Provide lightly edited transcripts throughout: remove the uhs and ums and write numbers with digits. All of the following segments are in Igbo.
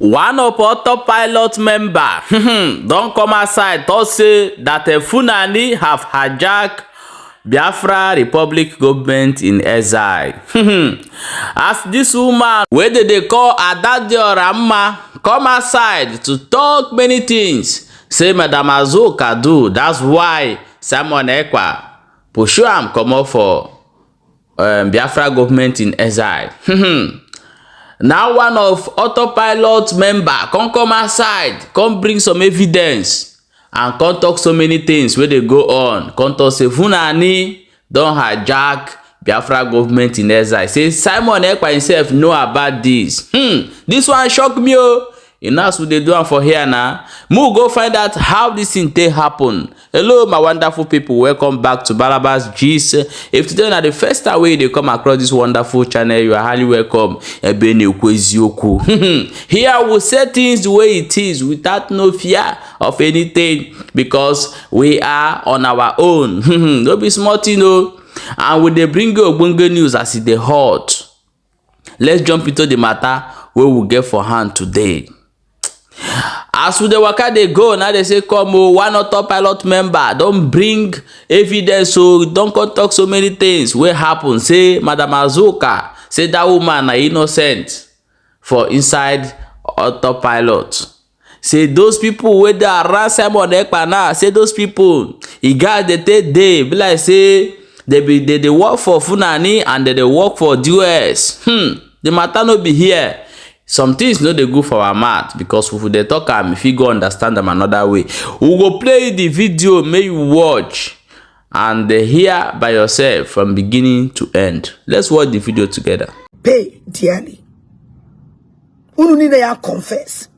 One of Autopilot member don come outside talk say that Fulani have hijacked Biafra Republic Government in Exile. As this woman wey dem dey call Adadioramma come outside to talk many things, say Madam Azuka do, that's why Simon Ekpa pursue am comot for Biafra Government in Exile. Now one of Autopilot member come come outside, come bring some evidence and come talk so many things wey dey go on. Come talk say Fulani don hijack Biafra Government in Exile. Say Simon Ekpa himself know about this. This one shock me o. You know as we dey do am for here na. Make we go find out how this thing take happen. Hello, my wonderful people. Welcome back to Balabas Gist. If today na the first time wey you dey come across this wonderful channel, you are highly welcome. Ebe na-ekwu eziokwu. Here we say things the way it is without no fear of anything, because we are on our own. No be small thing o. And we dey bring you ogbonge news as e dey hot. Let's jump into the matter wey we get for hand today. As we dey waka dey go, now dey say come o, one Autopilot member don bring evidence o, don come talk so many things wey happen. Say Madam Azuka, say that woman na innocent for inside Autopilot. Say those people wey dey around Simon Ekpa now, say those people, e gat dey take dey be like say they be they dey work for Fulani and they dey work for DOS. The matter no be here. Some things no dey good for our mouth, because if we dey talk am, you fit go understand am another way. We go play the video, make you watch and hear by yourself from beginning to end. Let's watch the video together. Pay dearly. Unu niile ya confess.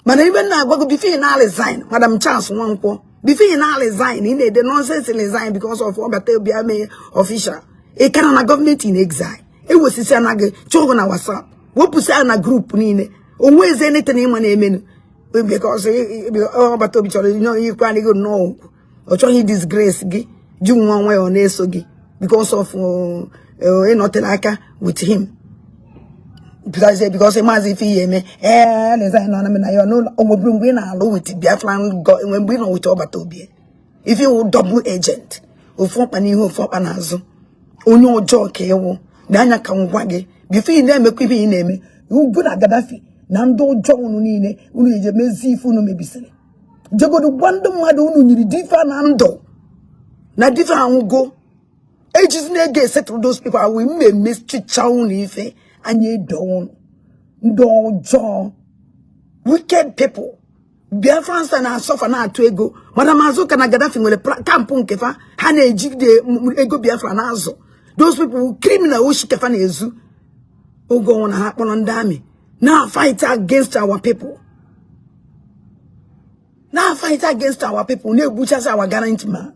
Mana ibe na-agwa gị, before ị na-resign, Madam Charles Nwankwọ, before ị na-resign, ị na-ede nonsense resign because of ọbata obi ame official. Ị kara na government in exile. Ewesisi anaghị chọgụ na WhatsApp. Wepụsị na group niile. Onwe eze anything ịma na-emenu. Because ọbata obi chọrọ ikwe anaghị nnọọ okwu. Ọ chọghị disgrace gị. Ji nwa nwa ya ọ na-eso gị because of ịnọtere aka with him. Because maazị ife ihe eme ee resign na na ya n'ụlọ onweburu mgbe ị na-alụ with Biafran, mgbe ị nọ with ọbata obi, ife wụ double agent, ofu ọkpa n'ihu, ofu ọkpa n'azụ, onye ọjọọ ka ịwụ n'anya. Ka m gwa gị, before ị na-emekwa ife ị na-eme ugwu na Gaddafi na ndị ọjọọ unu niile, unu eje mezie ife unu mebisiri. Jegodo gwa ndị mmadụ unu nyiri dife na ndụ na dife anwụgo. Ejizi na ego esetụrụ those people awụ mmemme chicha unu ife anya edo unu, ndị ọjọọ, wicked people. Biafrans na-asọfa na-atụ ego. Madam Azuka na Gaddafi nwere camp nke fa ha na-ejide ego Biafra na-azụ. Those people, criminal, oshi kefa na-ezu oge ọnwụ na ha kpọrọ ndị amị na fight against our people, na fight against our people, na-egbuchasị our gallant man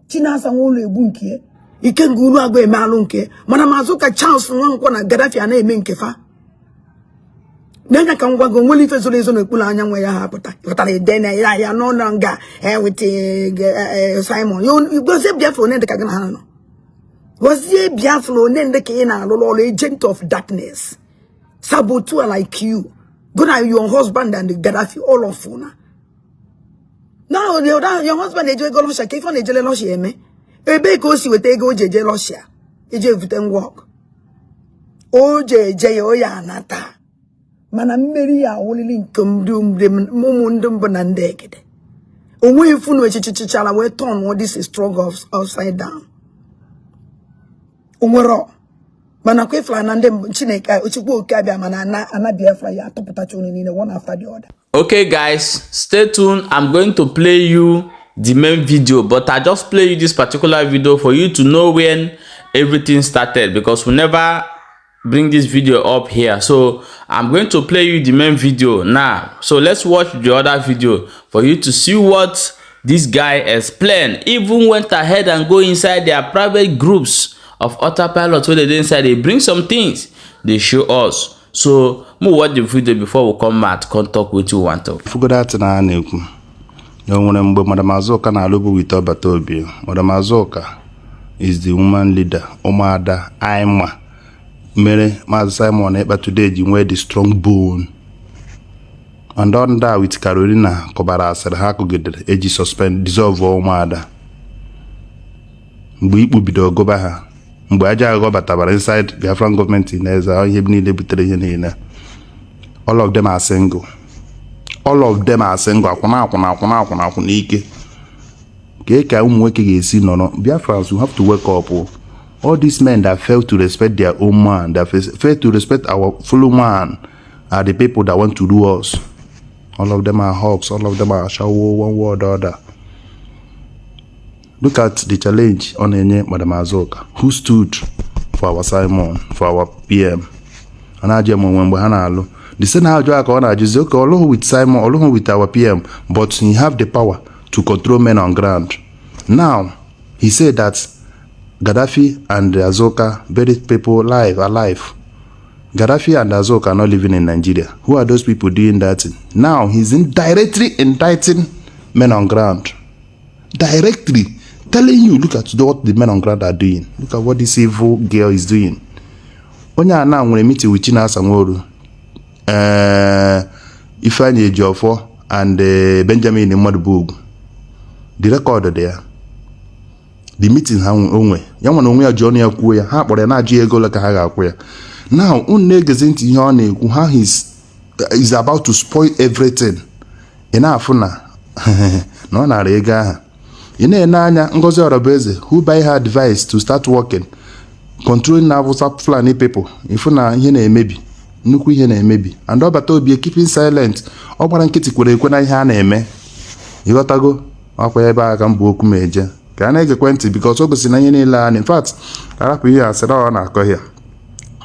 Chinasa nwa ụlọ egbu nke Ikenga unu agụ eme alụ nke. Mana Azuka, Charles Nwankwọ na Gaddafi a na-eme nke fa n'anya. Ka m gwa gị, onwere ife zoro ezo n'okpuru anyanwụ ya ha pụta pụtara ede na ya ya nọ na nga eweta Simon. Gozie Biafra one dị ka gị na ha nọ. Gozie Biafra one ndị ka ị na-alụrụ ọrụ, agent of darkness, saboteur like you. Go na your husband and Gaddafi, all of una. Now your husband eje ego Russia, ka ife ọ na-ejele Russia eme? Ebee ka o si weta ego o ji eje Russia eje evute ngwa ọgụ o ji eje ya? O ya anata, mana mmeri ya awụlili nke ndị ụmụ ndị mbụ na ndị egede. Onweghị funu echichichichara wee turn this struggle upside down. Onwere mana kwa ifra na ndị Chineke Chukwu Oke abịa, mana ana Biafra ya atọpụtacha unu niile one after the other. Okay guys, stay tuned. I'm going to play you the main video, but I just play you this particular video for you to know when everything started, because we never bring this video up here. So I'm going to play you the main video now. So let's watch the other video for you to see what this guy explained. Even went ahead and go inside their private groups of Autopilot wey dey dey inside. They bring some things they show us. So we watch the video before we come out, come talk wetin we wan talk. Fugodat na a na-ekwu na o nwere mgbe Madam Azuka na-alụbụ with ọbata obi. Madam Azuka is the woman leader, ụmụada anyị ma mere Maazị Simon Ekpa today ji nwee the strong bone. And on that with Carolina kọbara asịrị ha kụgidere eji suspend, dissolve ụmụada. Mgbe ikpu bido gụba ha, mgbe aja aghọ batabara inside Biafran government in exile, ihe niile butere ihe niile. All of them are single, all of them are single. Akwụna, akwụna, akwụna, akwụna, akwụna ike ka ka ụmụ nwoke ga-esi nọrọ. Biafrans, we have to wake up o. All these men that fail to respect their own man, that fail to respect our fellow man, are the people that want to rule us. All of them are hawks, all of them are ashawo, one word order. Look at the challenge ọ na-enye Madam Azuka, who stood for our Simon, for our PM. Ọ na-ajụ ya ma onwe mgbe ha na-alụ. The same ajụ a ka ọ na-ajụzi oke ọlụhụ with Simon, ọlụhụ with our PM, but he have the power to control men on ground. Now he said that Gaddafi and Azuka buried people live alive. Gaddafi and Azuka are not living in Nigeria. Who are those people doing that thing? Now he's indirectly indicting men on ground, directly telling you, look at what the men on ground are doing. Look at what this evil girl is doing. Onye a na nwere meeting with Chinasa Nworu, Ifeanyi Ejiofor and Benjamin Mmadụbugwu. The record dị ya, the meeting ha onwe ya nwere onwe ya ji ọnụ ya kwuo ya. Ha kpọrọ ya na-ajụ ya ego ole ka ha ga-akwụ ya. Now unu na-egezi ntị ihe ọ na-ekwu, how he's is about to spoil everything. Ị na-afụ na ọ nara ego ahụ. Ị na-ene anya Ngozi Orabueze, who buy her advice to start working, controlling Hausa Fulani people. Ịfụ na ihe na-emebi, nnukwu ihe na-emebi. And ọbata obi keeping silent, ọ gbara nkịtị, kwere ekwe na ihe a na-eme. Ịghọtago? Ọkwa ebe a ka m bụ okwu m eje ka a na-egekwe ntị, because o gosiri na ihe niile a, in fact, arapụ ihe asịrị ọ na-akọ ya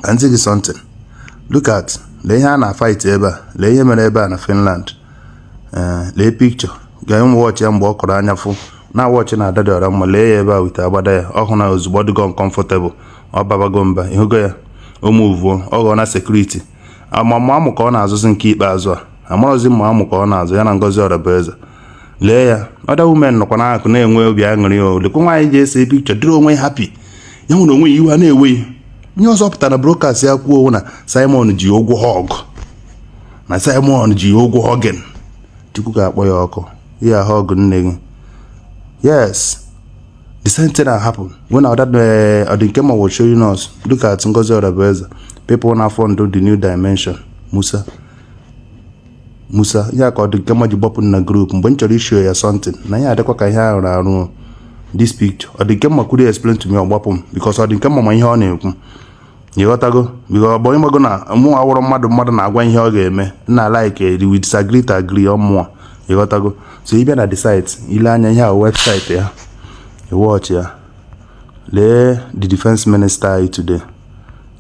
ka ntị gị something. Look at, lee ihe a na-fight ebe a. Lee ihe mere ebe a na Finland. Ee, lee picture ga watch ya mgbe ọ kọrọ anya fụ na watch na ada dị ọra mma. Lee ya ebe a wite agbada ya ọhụ na ozugbo ọ dịgo uncomfortable, ọ babago mba. Ịhụgo ya, o muvuo, ọ ghọọ na security amamụ amụ ka ọ na-azụzi. Nke ikpeazụ a amarọzi mma amụ ka ọ na-azụ ya na Ngozi Orabueze. Lee ya, other women nọkwa n'akụ na-enwe obi aṅụrị. O lekwa nwaanyị ji ese picture dịrị onwe happy, ya nwere onwe ya iwe a na-ewe. Ihe ọzọ pụtara na broadcast ya kwuo na Simon ji ụgwọ hug, na Simon ji ụgwọ hugging. Chukwu ga-akpọ ya ọkụ ya hug nne gị. Yes, the same thing that happened when that Odinkema was showing us. Look at Ngozi Orabueze, people na fund the New Dimension. Musa Musa ya ka Odinkema ji gbapụ na group mgbe m chọrọ ishow ya something na ya adịkwa ka ihe ahụ arụ. This picture, Odinkema kwuru explain to me, ọ gbapụ m because Odinkema ma ihe ọ na-ekwu. Ịghọtago? Because ọ bụ ịmago na mụ awụrụ mmadụ, mmadụ na-agwa ihe ọ ga-eme nna like we disagree to agree ọmụọ. Ịghọtago? So ị bịa na the site, ile anya ihe a, website ya, watch ya. Lee the defense minister anyị today,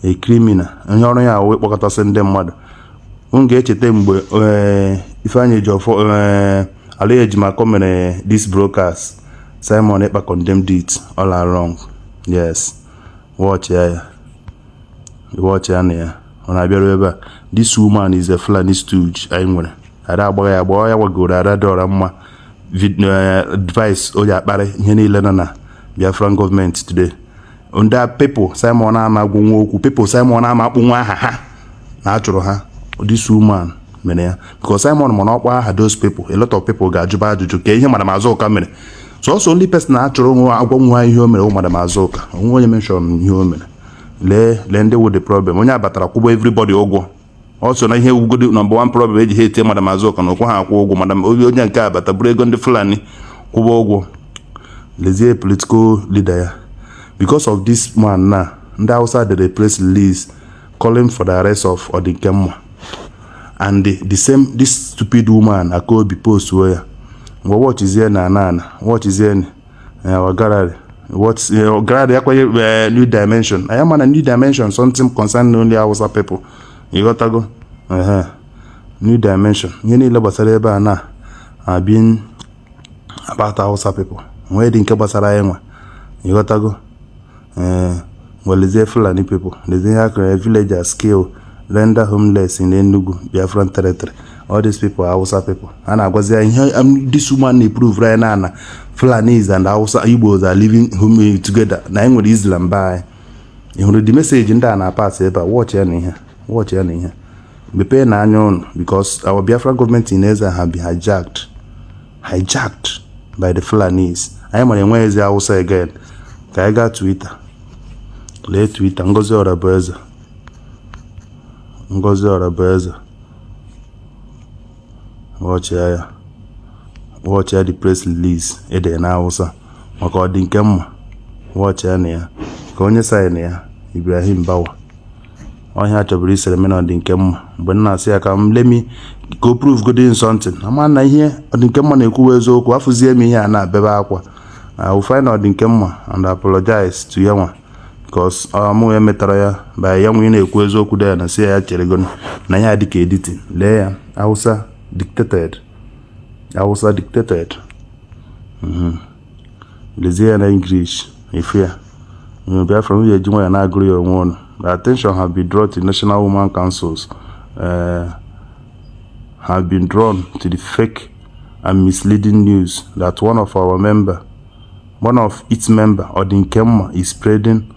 a criminal. Onye ọrụ ya awụ ịkpọkọtasị ndị mmadụ. M ga-echeta mgbe Ifeanyi Ejiofor, Aloy Ejimakor mere this broadcast. Simon Ekpa condemned it all along. Yes, watch ya, ya watch ya na ya ọ na-abịaru ebe a. This woman is a Fulani stooge. Anyị nwere ada agbagha ya agba ya gwagoro ada dị ọra mma advice o ji akparị ihe niile nọ na Biafran government today. Ndị people Simon ama agwụ nwa okwu, people Simon ama akpụ nwa aha ha na achụrụ ha. This woman mere ya because Simon mana ọkpọ aha those people, a lot of people ga-ajụba ajụjụ ka ihe Madam Azuka mere. Sọsọ only person na-achụrụ nwa agwa nwa ihe o mere wụ Madam Azuka. Onwe onye mention ihe o mere. Lee, lee ndị wụ the problem. Onye abatara kwụba everybody ụgwọ. Ọ so na ihe wugodi number one problem eji ha etie Madam Azuka na okwu ha akwụ ụgwọ. Madam onye nke abata bụrụ ego ndị Fulani kwụba ụgwọ. Lezie political leader ya. Because of this man na ndị Hausa dere press release calling for the arrest of Odinkemma and the same this stupid woman Akobi post ya. Mgbe watchizie na ana watchizie our gallery, what gallery akwenye New Dimension. Anyị ama na New Dimension something concerning only Hausa people. Ịghọtago? Ehe, New Dimension, ihe niile gbasara ebe a na abin about Hausa people nwee dị nke gbasara anyị nwa. Ịghọtago? Ee, welezie Fulani people. Lezie ihe akụrụ: villagers kill, render homeless in Enugu, Biafran territory. All these people are Hausa people. A na-agwazi ya ihe this woman na-eprove right now na Fulanis and Hausa Igbos are living home together, na anyị nwere Islam be anyị. Ị hụrụ the message ndị a na-pass ebe a? Watch ya na ihe, watch ya na ihe. Mepee na anya ụnụ, because our Biafra government in exile have been hijacked by the Fulanis. Anyị mara enweghị ezi Hausa again. Ka anyị gaa Twitter, lee Twitter Ngozi Orabueze. Ngozi Orabueze, watch ya, watch ya, the press release ede na Hausa maka ọ dị nke mma. Watch ya na ya ka onye sign ya, Ibrahim Bawa. Ọhịa chọburu isere mena ọ dị nke mma. Mgbe m na-asị ya ka m lemi ka o prove godin something, ama na ihe ọ dị nke mma na-ekwuwa eziokwu. Afụzie m ihe a na-abebe akwa. I will find ọ dị nke mma and apologize to ya nwa, because mụ emetara ya by ya nwe na-ekwu eziokwu dị ya na si ya chere go na ya dị ka editing. Lee ya, Hausa dictated, Hausa dictated. Lezie ya na English efu ya. Biafra m ga-eji nwayọ na-agụrụ ya onwe ụnụ. The attention have been drawn to national women councils, have been drawn to the fake and misleading news that one of our member, one of its member, Odinkemma, is spreading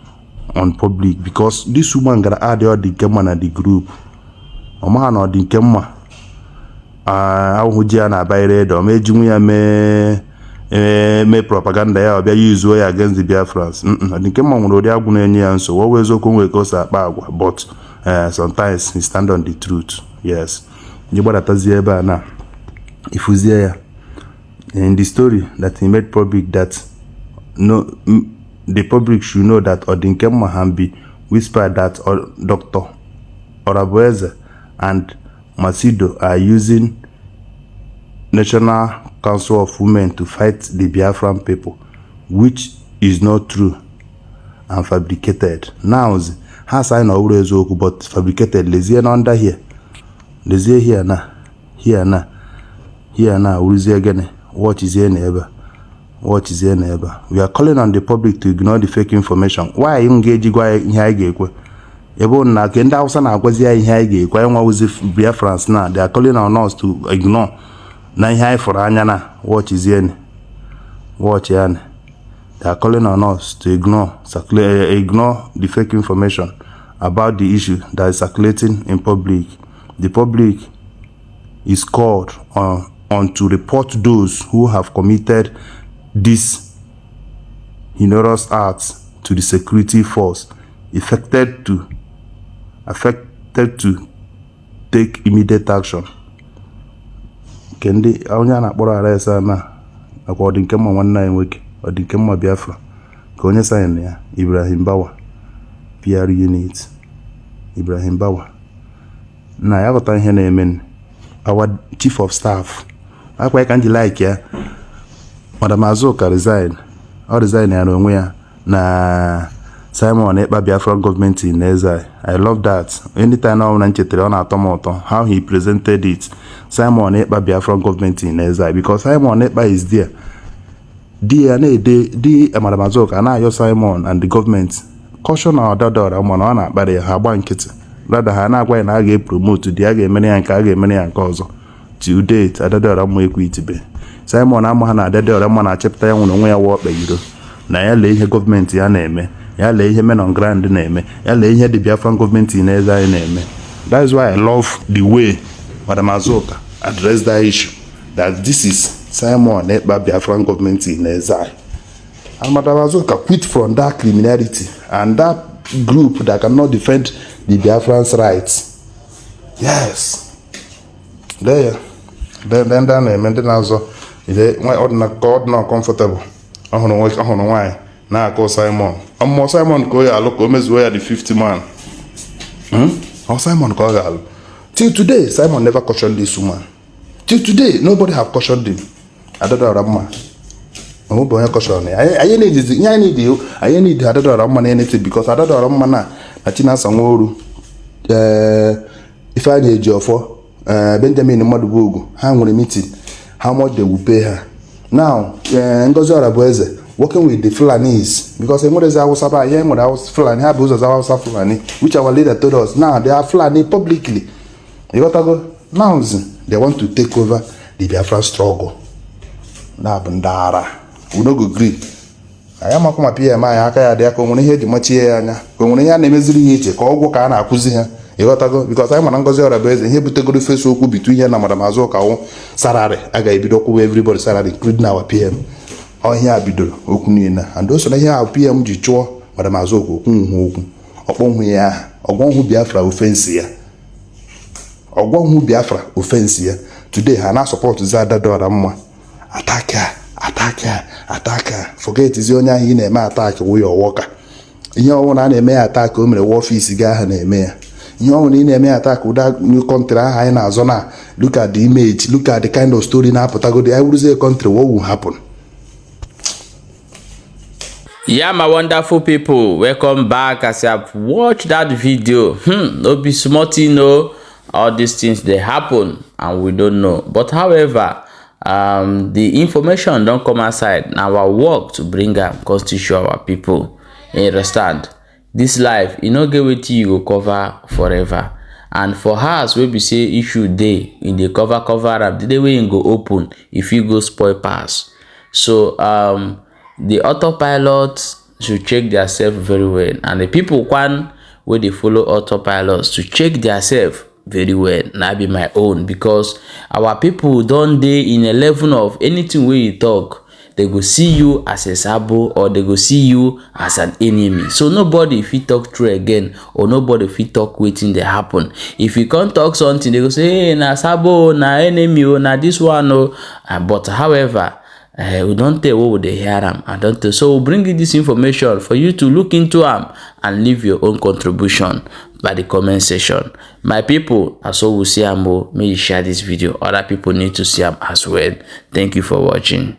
on public, because this woman gara add Odinkemma na the group. Ọ maha na Odinkemma ahụhụ ji ya na-abanyere ede ọ ma ejinwu ya mee propaganda ya, ọ bịa yuzuo ya against the Biafrans. Odinkemma nwere ụdị agwụ na-enye ya nsogbu. Ọ bụ eziokwu, nwere ka o si akpa agwa, but sometimes he stand on the truth. Yes, ndị gbadatazie ebe a na ifuzie ya in the story that he made public, that no, the public should know that Odinkemma can be whispered that Dr. Orabueze and Masido are using National Council of Women to fight the Biafran people, which is not true and fabricated. Now, ha sị na ọ bụrụ eziokwu but fabricated. Lezie na under here, lezie here na here na here na wuruzie gịnị? Watchizie na ebe a, watchizie na ebe a. We are calling on the public to ignore the fake information. Why m ga-eji gwa ya ihe anyị ga-ekwe, ebe na ke ndị Hausa na-agwazi ya ihe anyị ga-ekwe? Anyị nwawụzi Biafrans na they are calling on us to ignore na ihe anyị fụrụ anya na watchizie, watch ya. They are calling on us to ignore the fake information about the issue that is circulating in public. The public is called on to report those who have committed these heinous acts to the security force affected to take immediate action. Nke ndị onye a na-akpọrọ arrest a na nakwa ọ dị nke mma, nwanne anyị nwoke, ọ dị nke mma Biafra, ka onye sign ya, Ibrahim Bawa, PR unit, Ibrahim Bawa na ya ghọta ihe na-eme. Our chief of staff akwa ya ka m ji like ya. Madam Azuka resign, ọ resign ya n'onwe ya na Simon Ekpa Biafran government in exile. I love that. Anytime ọ bụla m chetara, ọ na-atọ m ụtọ how he presented it, Simon Ekpa Biafran government in exile, because Simon Ekpa is there. Di ya na-ede di Madam Azuka na-ayọ Simon and the government caution our dadora, mana ọ na-akparị ya, ha agba nkịtị. Rather, ha na-agwa ya na a ga-epromote di, a ga-emere ya nke, a ga-emere ya nke ọzọ. Till date, Adadora mma ekwu itibe Simon ama ha na Adadora mma na-achịpụta ya nwere onwe ya wa ọkpa iro na ya. Lee ihe gọọmenti ya na-eme ya, lee ihe men on ground na-eme ya, lee ihe the Biafran government in exile anyị na-eme. That is why I love the way Madam Azuka address that issue, that this is Simon Ekpa Biafran government in exile, and Madam Azuka quit from that criminality and that group that cannot defend the Biafrans' rights. Yes, lee ya. Ndị a na-eme ndị na-azọ ka ọ dị na comfortable. Ọ hụrụ nwoke, ọ hụrụ nwaanyị na-akụ Simon ọmụmụ Simon ka o ya alụ, ka o mezuo ya the 50 man. Ọ Simon ka ọ ga-alụ. Till today, Simon never cautioned this woman. Till today, nobody have cautioned him. Adadara mma ọ bụ onye caution ya. Anyị need ihe, anyị need, anyị need Adadara mma na anything, because Adadara mma na Chinasa Nworu, ee, Ifeanyị Ejiofor, ee, Benjamin Mmadụbugwu, ha nwere meeting, how much they will pay her. Now, Ngozi Orabueze working with the Fulanis, because enwerezi Hausa ba ihe nwere Hausa Fulani. Ha bụ ụzọ zawa Hausa Fulani, which our leader told us. Now they are Fulani publicly. Ịghọtago? Now they want to take over the Biafra struggle. Na bụ ndị ara. We no go gree. Anyị amakwa ma PM anyị aka ya dị ya, ka o nwere ihe eji machie ya anya, ka o nwere ihe a na-emeziri ya iche, ka ọgwụ ka a na-akụzi ha. Ịghọtago? Because anyị mara Ngozi Orabueze, ihe butegoro fesa okwu between ya na Madam Azuka wụ salary. A ga-ebido kwụwa everybody salary, including our PM. Ọhịa bidoro okwu niile, and o so na ihe ahụ PM ji chụọ Madam Azuka. Okwu nhụ, okwu ọkpọnhụ ya aha ọgwọnhụ Biafra offence ya, ọgwọnhụ Biafra offence ya. Today ha na-asọpọtụzi Ada Dọra Mma, attack a, attack a, attack a. Forgetzi onye ahụ ị na-eme attack wụ ya ọwọka. Ihe ọbụla a na-eme ya attack, o mere wa office gị ahụ na-eme ya. Ihe ọbụla ị na-eme ya attack, ụda new country ahụ anyị na-azọ na, look at the image, look at the kind of story na-apụtagodi. Anyị wụrụzie country, what will happen? Yeah, my wonderful people, welcome back. As you have watched that video, no be small thing, no. All these things, they happen and we don't know. But however, the information don come outside. Na our work to bring am come teach our people. You understand? This life, e no get wetin you go cover forever. And for house wey be say issue dey, e dey cover cover am, the day wey e go open, e fit go spoil pass. So the autopilot should check their self very well, and the people kwan wey dey follow autopilots to check their self very well. Na be my own, because our people don dey in a level of anything wey you talk, they go see you as a sabo or they go see you as an enemy. So nobody fit talk true again, or nobody fit talk wetin dey happen. If you come talk something, they go say, "Hey, na sabo, na enemy o, na this one o." But however, we don tey wey we dey hear am and don tey, so we bring you this information for you to look into am and leave your own contribution by the comment section. My people, na so we see am o. Make you share this video, other people need to see am as well. Thank you for watching.